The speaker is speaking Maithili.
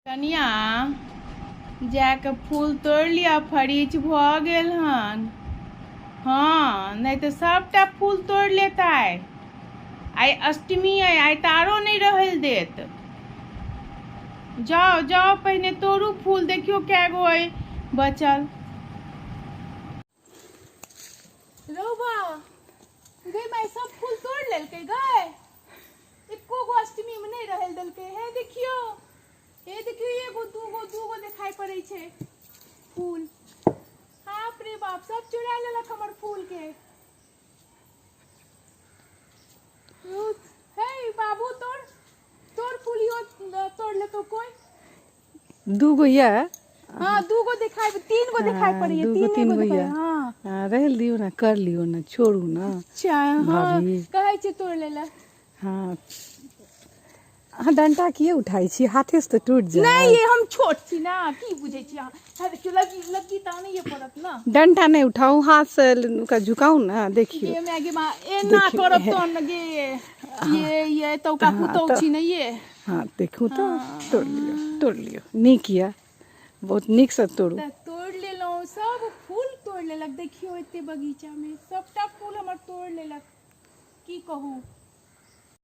कनिया जाके फूल तोड़ि लिअ, फरीच भऽ गेल हन। हँ, नहि तऽ सभटा फूल तोड़ि लेत आइ। आइ अष्टमी अइ, आइ तऽ आरो नहि रहै लए देत। जाउ जाउ, पहिने तोड़ू फूल, देखियौ कए गो अइ बचल। रौबा गै माय, सब फूल तोड़ि लेलकै गै, एको गो अष्टमी मे नहि रहल देलकै। हे देखियौ, हे देखियौ, एगो दूगो दूगो देखाइ पड़ै छै फूल। बाप रे बाप, सब चोरा लेलक हमर फूल के। हे बाबू, तोड़ तोड़ फूल, इहो तोड़ लेतो कोई। दूगो यऽ। हाँ, दूगो दिखाई, तीन गो दिखाई पड़े, दूगो तीन तीन गो गो दिखाई। यऽ। हाँ। हाँ, रहि दियौ ने, कर लियौ ने, छोड़ू ने। अच्छा, हाँ। भाभी। कहै छै तोड़ ले ला। हाँ, अहाँ डंटा किए उठाइ छी? हाथे से तऽ टूटि जायत। नहीं, ये हम छोट छी ना, की बुझै छी अहाँ? हाँ, देखियौ, लगी लगी तऽ आनैए पड़त ना। डंटा नहि उठाउ, हाथ से ओकरा झुकाउ ने, देखियौ। गे माय गे मा, एना देखियौ, करब हे। तहन ने गे। ये तऽ ओकरा हाँ, पुतहु तऽ छी ने ये। हाँ, देखू तऽ, तोड़ि लियौ, तोड़ि लियौ। नीक यऽ, बहुत नीकसँ तोड़ू। तऽ तोड़ि लेलहुँ, सब फूल तोड़ि लेलक। देखियौ, एते बगीचामे सबटा फूल हमर तोड़ि लेलक, की कहू।